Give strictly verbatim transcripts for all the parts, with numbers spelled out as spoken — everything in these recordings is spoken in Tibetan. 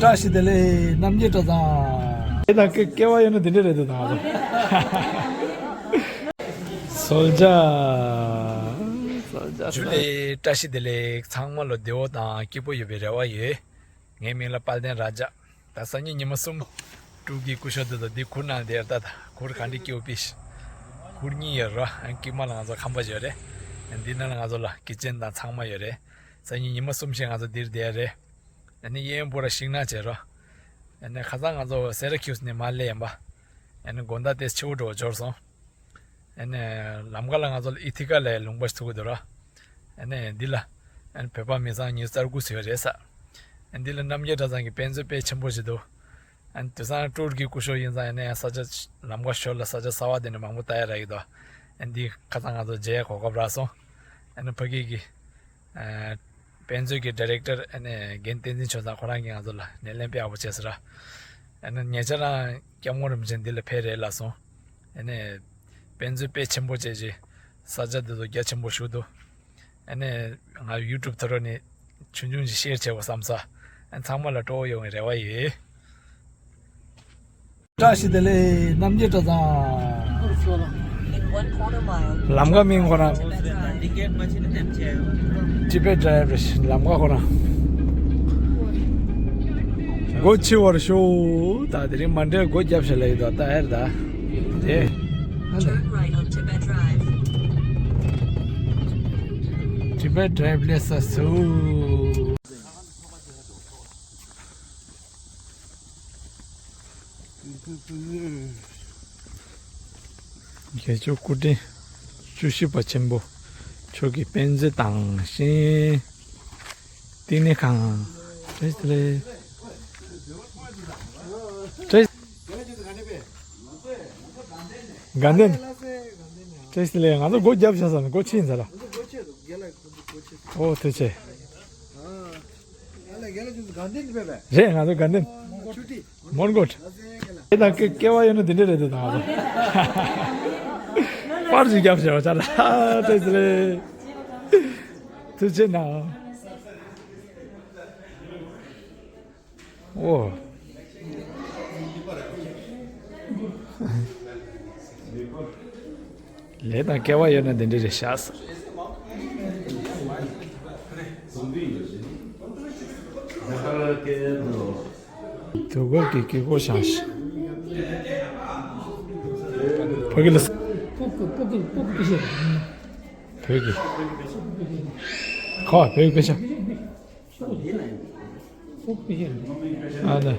བཀྲ་ཤིས་བདེ་ལེགས། རྣམ་རྒྱལ་གྲྭ་ཚང་། དེ་དང་སྐད་སྐད་པ་ཡོད་ན་དེ་འདྲ་རེད་འདུག་ད་ང་ཚོ། གསོལ་ཇ། གསོལ་ཇ། ཇུ་ལེ། བཀྲ་ཤིས་བདེ་ལེགས། ཚང་མ་ལ་བདེ་པོ་དང་སྐྱིད་པོ་ཡོད་པའི་རེ་བ་ཡོད། ངའི་མིང་ལ་དཔལ་ལྡན་ར་ཇ། ད་སང་ཉིན་ཉི་མ་གསུམ། སྤྲུལ་སྐུའི་སྐུ་ཞབས་འདི་དང་འདི་ཁུར་གནང་བསྡད་ད། ད་ཁུར་ག་འདྲ་སྐྱིད་པོ་པིས། ཁུར་གཉིས་ཡོད་ར། ཨ་ཀི་མ་ལ་ང་ཚོ་ཁང་པ་ཡོད་རེད། འདི་ནང་ལ་ང་ཚོ་ལ་ཀི་ཅན་དང་ཚང་མ་ཡོད་རེད། སང་ཉིན་ཉི་མ་གསུམ་བཞིན་ང་ཚོ་འདིར་བསྡད་རེད། ཨ་ནི་གཡས་གཡོན་པོ་ར་ཤིང་ནགས་བྱས་ར། ཨ་ནི་ཁ་སང་ང་ཚོ་སེ་ར་ཁྱུས་ནས་མར་སླེབས་ཡིན་པ། ཨ་ནི་དགོང་དག་དེ་ཕྱི་པོ་འགྲོ་འབྱོར་སོང་། ཨ་ནི་ལམ་ཁ་ལ་ང་ཚོ་ལ་ཨི་ཐི་ཀ་ལའི་ལུང་པ་ཞིག་ཐུག་གི་འདུག་ར། ཨ་ནི་འདི་ལ་ཨ་ནི་བོད་པ་མི་ཚང་ཉི་ཤུ་རྩ་དགུ་ཙམ་ཡོད་རེད་ས། ཨ་ནི་འདི་ལ་རྣམ་རྒྱལ་གྲྭ་ཚང་གི་དཔེ་མཛོད་དཔེ་ཆེན་པོ་ཞིག་འདུག་ཨ་ནི་དེང་སང་སྤྲུལ་སྐུའི་སྐུ་ཞབས་ཡིན་ཙང་ཨ་ནི་ས་ཆ་ལམ་ཁ་ཞོར་ལ་ས་ཆ་གསར་པ་དེ་འདྲ་མང་པོ་ལྟ་ཡ་རག་གི་འདུག་ཨ་ནི་འདི་ཁ་སང་ང་ཚོ་མཇལ་གོ་སྐབས་རག་སོང་། ཨ་ནི་ཕ་གི་གི་ཨ་དཔེ་མཛོད་ཀྱི་ཌི་རེག་ཊར་ཨ་ནི་རྒན་བསྟན་འཛིན་ཆོས་བཟང་ཁོ་རང་གིས་ང་ཚོ་ལ་སྣེ་ལེན་དཔེ་ཡག་པོ་བྱས་ཟེར་ར། ཨ་ནི་ཉེ་ཆར་རང་སྐྱབས་མགོན་རིན་པོ་ཆེ་འདི་ལ་ཕེབས་རེད་ལབ་སོང་། ཨ་ནི་དཔེ་མཛོད་དཔེ་ཆེན་པོ་བྱས་རྗེས་ས་ཆ་འདི་ཚོ་རྒྱ་ཆེན་པོ་ཞིག་འདུག་ཨ་ནི་ང་ཡུ་ཊུབ་ཐོག་ནས་ཆུང་ཆུང་ཞིག་ཤེར་བྱས་པ་བསམ་ས། ཨ་ནི་ཚང་མ་ལ་སྤྲོ་བོ་ཡོང་བའི་རེ་བ་ཡོད། བཀྲ་ཤིས་བདེ་ལེགས། རྣམ་རྒྱལ་གྲྭ་ཚང་། ལམ་ཁ་མིང་ཁོ་རང་། ཊི་བེཊ་ཌ་རའིབ་རེད། ལམ་ཁ་ཁོ་རང་། སྒོ་ཕྱེ་བར་ཤོག་ད་དེ་རིང་མ་འདྲེ་སྒོ་བརྒྱབ་ཤག་ལབ་ཡོད་ད། ད་ཨེར་ད། དེ། ཊི་བེཊ་ཌ་རའིབ་སླེབས་ཚར་སོང་། རྒྱལ་མཆོག་སྐུ་ཕྲེང་བཅུ་བཞི་པ་ཆེན་པོ་མཆོག་གི་དཔེ་མཛོད་དང་ཤིང་བསྟི་གནས་ཁང་། བཀྲ་ཤིས་བདེ་ལེགས། བཀྲ་ཤིས། དགའ་ལྡན། བཀྲ་ཤིས་བདེ་ལེགས། ང་ཚོ་སྒོ་བརྒྱབ་བཞག་ས་ནས་སྒོ་ཕྱེ་ཡིན་ས་ལ། ཨོ་ཐུགས་རྗེ་ཆེ། རེད། ང་ཚོ་དགའ་ལྡན། མོན་གྷོ། དེ་དང་སྐད་སྐད་པ་ཡོད་ན་དེ་འདྲ་རེད་འདུག་ད་ང་ཚོ། པར་ཅིག་བརྒྱབ་བྱས་པ་ཆ་ལ། བཀྲ་ཤིས་བདེ་ལེགས། ཐུགས་རྗེ་གནང་། ཨོ། ལས་དང་སྐལ་བ་ཡོད་ན་འདི་འདྲ་རེད་ཤག་དུས་འཁོར་གྱི་དཀྱིལ་འཁོར་བཞེངས་ཤིང་། ཕ་གི་ལ། བོད་ཀྱི། ཁ་བ་བོད་ཀྱི་དཔེ་ཆ། ཨ་ལེ།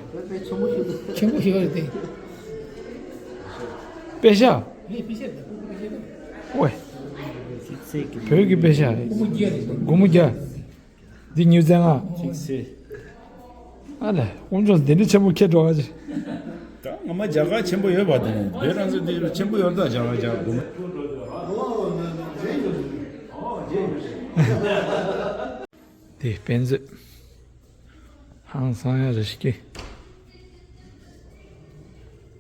ཆེན་པོ་ཞིག་རེད་དེ། དཔེ་ཆ། ཨོའི། བོད་ཀྱི་དཔེ་ཆ། སྒོར་མོ་བརྒྱ། འདི་ཉིས་བརྩེགས་ལྔ། ཨ་ལེ། དཀོན་མཆོག་འདི་འདྲ་ཆེན་པོ་ཁྱེར་འགྲོ་ག་ཅི། ད་ངོ་མ་རྒྱ་གར་ཆེན་པོ་ཡོད་པ་དེ་ནས་བོད་རང་བཙན་དེ་ཆེན་པོ་ཡོད་ད། རྒྱ་གར་རྒྱ་གར་དེ་དཔེ་མཛོད། ཧང་སང་ཡ་རེ་ཞིག་གི།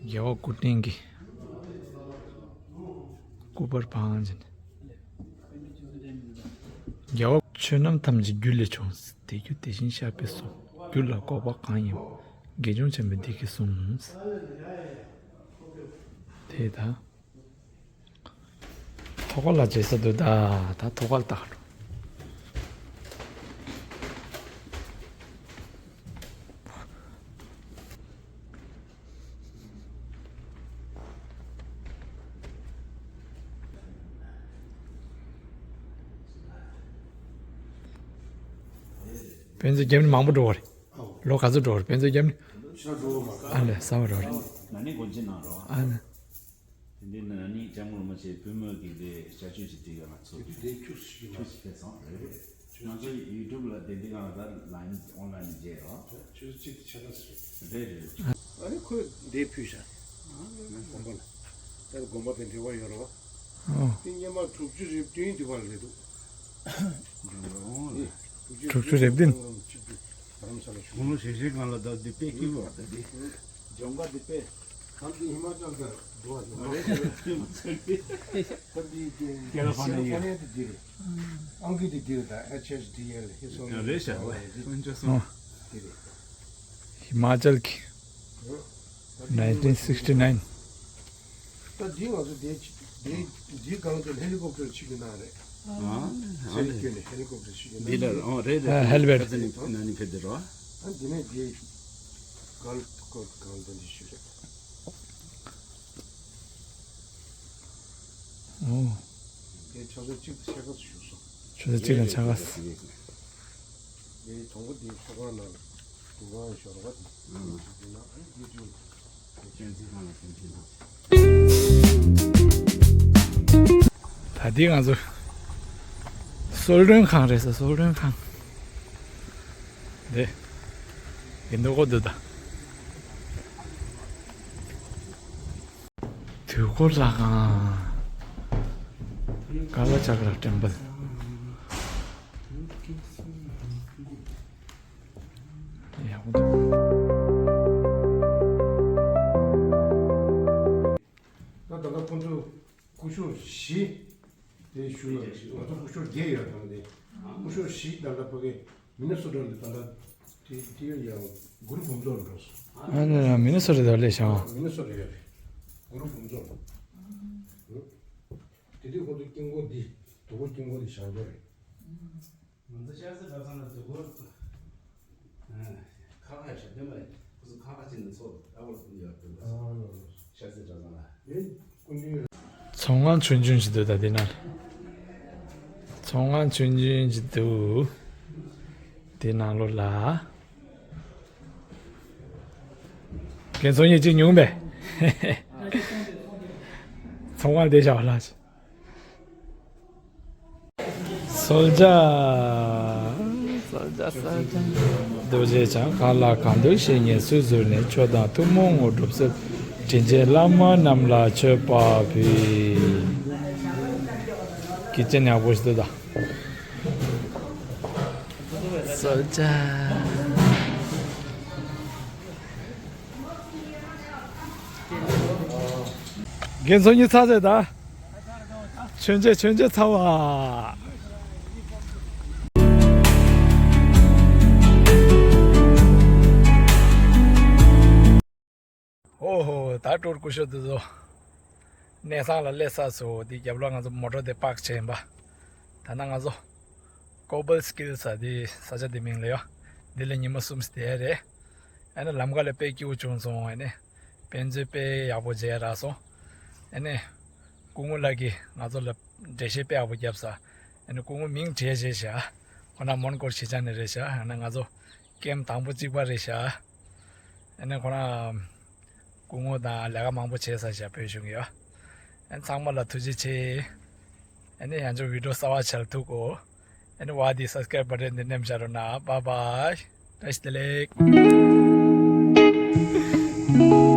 རྒྱལ་བ་སྐུ་ཕྲེང་གི་སྐུ་པར་བང་ཅན། རྒྱལ་བ། ཆོས་རྣམས་ཐམས་ཅད་རྒྱུ་ལས་བྱུང་། དེ་རྒྱུ་དེ་བཞིན་གཤེགས་པས་གསུངས། རྒྱུ་ལ་འགོག་པ་གང་ཡིན། དགེ་སྦྱོང་ཆེན་པོས་འདི་སྐད་གསུངས། དེ་ད། ཐོག་ཁ་ལ་བྱེད་ས་འདུག་ད་ད་ཐོག་ཁ་ལ་བཏགས་འགྲོ། དཔེ་མཛོད་བརྒྱབ་ནས་མང་པོ་འགྲོ་བ་རེད། ལོ་ག་ཚོད་འགྲོ་བ་རེད་དཔེ་མཛོད་བརྒྱབ་ནས། ཨ་ལས་གསར་པ་འགྲོ་བ་རེད། ན་ནིང་སྒོ་འབྱེད་གནང་རོགས། ཨ་ལས། དེ་འདི་ན་ནིང་སྐྱབས་མགོན་རིན་པོ་ཆེ་པུས་མོ་གི་དེ་བྱ་སྤྱོད་ཅིག་དེ་ག་ང་ཚོ་དེ་དེ་ཁྱུག་ཞིག་ཁྱུག་ཞིག་ཕེབས་སོང་རེད་རེད། ང་ཚོ་ཡུ་ཊུབ་ལ་དེ་འདི་ག་ང་ད་ལའིན་ཨོན་ལའིན་མཇལ་ཡོད། ཆུ་ཚོད་གཅིག་དེ་ཆ་ལ་ཟེར། རེད་རེད། ཨ་ནི་ཁོས་འདི་ཕུལ་ཤག་དགོན་པ་ལ། ད་དགོན་པ་དེ་འབྲེལ་བ་ཡོད་རེད་བ། ཨོ། དེ་སྔོན་མ་དྲུག་ཅུ་རེ་བདུན་དེ་བར་རེད་འདུག་དྲུག་ཅུ་རེ་བདུན། རྡ་རམ་ས་ལ་བཞུགས། དགུང་ལོ་བཞེས་བཞེས་སྒང་ལ་ད་འདི་དཔེ་སྐྱིད་པོ་བ་ད་འདི། ལྗོངས་མཁར་འདི་དཔེ། ཁམས་དེ་ཧི་མ་ཅལ་དང་འགྲོ་བ་ཞིག་རེད། ཁམས་དེ་དེ་ཁེ་ལི་ཕོར་ནི་ཡ། ཁེ་ལི་ཕོར་ནི་ཡ་དེ་འདི་རེད། ཨང་ཀི་དེ་འདི་རེད་ད་ཨེཆ་ཨེཆ་ཌི་ཨེལ་ཧི་སོ་རེད་ཤག་ལ་ཡ་དེ་ཨོ། དེ་རེད། ཧི་མ་ཅལ་གྱི་nineteen sixty nine། ད་འདི་ང་ཚོ་དེ་དེ་འདི་སྒང་དེ་ཧེ་ལི་ཀོབ་ཊར་ཆིག་གི་ནང་རེད། ཨ་སེ་ལི་སྐྱོན་ནས་ཧེ་ལི་ཀོབ་ཊར་ཆིག་གི་ནང་འདི་ལ་ཨོ་རེད་རེད། ཧེ་ལི་པེ་ཌི། ནང་ནས་ཕེབས་དེ་རོ། ཨ་འདི་ནས་དེ་གལ་ཀོབ་ཊར་སྒང་དེ་འདི་ཞིག་རེད། ཨོ། དེ་ཆུ་ཚོད་གཅིག་དང་ཕྱེད་ཀ་ཙམ་བཞུགས་སོང་། ཆུ་ཚོད་གཅིག་དང་ཕྱེད་ཀ། དེ་དང་པོ་དེ་ཚོགས་ཁང་ནང་འདུ་ཁང་ཞོར་བ་དེ་ནང་ཨ་ནི་དེ་ད་ལྟའི་ང་ཚོ་གསོལ་མགྲོན་ཁང་རེད་ས། གསོལ་མགྲོན་ཁང་དེ་ཡིན་འདུག་གོ་འདུག་ད། དུས་འཁོར་ལྷ་ཁང་། ཀ་ལ་ཅ་ཀ་ར་ཊེམ་པལ། ཡག་པོ་འདུག་ད་ད་ལྟ་ཁོང་ཚོ་སྐུ་ཞབས་བཞི་དེ་ཞུ་ན་ང་ཚོ་སྐུ་ཞབས་བརྒྱད་ཡོད་དམ་དེ། སྐུ་ཞབས་བཞི་ད་ལྟ་ཕ་གི་མི་ནི་སོ་ཊ་ལ་ད་ལྟ་དེ་དེ་ཡང་གུ་རུ་བུམ་ཚོགས་འགྲོ་སོང་། ཨ་ནི་མི་ནི་སོ་ཊ་ལ་སླེབས་ཤག་མི་ནི་སོ་ཊ་ཡོད་རེད། གུ་རུ་བུམ་ཚོགས། དེ་དུས་ཁོ་ཚོ་དཀྱིལ་འཁོར་འདི་དུས་འཁོར་དཀྱིལ་འཁོར་འདི་བཞེངས་རྒྱུ་རེད། ང་ཚོ་ཤར་རྩེ་གྲྭ་ཚང་ལ་དུས་འཁོར་ཁ་ཁ་ཞབས་བརྟན་པ་ཁོ་ཚོ་ཁ་ཁ་ཅིག་ནས་ཚོགས་ལྟ་བུར་ཡོད་དུས་ཤར་རྩེ་གྲྭ་ཚང་ལ། ཚོང་ཁང་ཆུང་ཆུང་ཞིག་འདུག་ད་དེ་ན་ཚོང་ཁང་ཆུང་ཆུང་ཞིག་འདུག་དེ་ནང་ལོགས་ལ། རྒན་ཚོགས་གཉིས་གཅིག་ཉུང་བས། ཚོང་བ་བསྡད་བཞག་པ་ལ། གསོལ་ཇ། གསོལ་ཇ་གསོལ་ཇ། རྡོ་རྗེ་འཆང་གང་ལ་གང་འདུལ་བཤེས་གཉེན་སུས་བཟུར་ནས། ཆོས་དང་ཐུན་མོང་དངོས་གྲུབ་སྩོལ། དྲིན་ཅན་བླ་མ་རྣམས་ལ་མཆོད་པ་ཕུལ། ཀི་ཅན་ཡག་པོ་ཞིག་འདུག་ད། གསོལ་ཇ། རྒན་ཚོགས་གཉིས་ཚར་ཟེར་ད། མཆོད་མཇལ་མཆོད་མཇལ་ཚར་བ། ཨོ་ཧོ། ད་ཀྲོར་སྐུ་ཞབས་འདི་ཚོ་གནས་ཚང་ལ་སླེབས་ཚར་སོང་། འདི་རྒྱབ་ལོགས་ང་ཚོ་མོ་ཊ་དེ་པག་བྱས་ཡིན་པ། ད་ནང་ང་ཚོ་ཀོ་བལ་སི་ཀིལ་ས་འདི་ས་ཆ་འདི་མིང་ལ་ཡོད། འདི་ལ་ཉི་མ་གསུམ་བསྡད་རེད། ཨ་ནི་ལམ་ཁ་ལ་དཔེ་སྐྱིད་པོ་བྱུང་སོང་། ཨ་ནི་དཔེ་མཛོད་དཔེ་ཡག་པོ་མཇལ་རག་སོང་། ཨ་ནི་སྐུ་ངོ་ལགས་ཀྱིས་ང་ཚོ་ལ་འགྲེལ་བཤད་དཔེ་ཡག་པོ་བརྒྱབ་ས། ཨ་ནི་སྐུ་ངོ་མིང་བྲིས་བྱས་བཞག་ཁོ་ན་མོན་གྷོ་གཞིས་ཆགས་ནས་རེད་བཞག་ཨ་ནི་ང་ཚོ་ཀེམ་དང་པོ་གཅིག་པ་རེད་བཞག་ཨ་ནི་ཁོ་རང་སྐུ་ངོ་དང་ལས་ཀ་མང་པོ་བྱས་ས་བཞག་བོད་གཞུང་གི་ཨ། ཨ་ནི་ཚང་མ་ལ་ཐུགས་རྗེ་ཆེ། ཨ་ནི་ཡང་ཅིག་བི་ཌིའོ་གསར་པ་ཆགས་ཐུབ་གོ་ཨ་ནི་བ་དེ་སབ་སི་ཀ་རེབ་བ་ཊན་དེ་མནན་བཞག་རོགས་གནང་། བཱའི་བཱའི། བཀྲ་ཤིས་བདེ་ལེགས།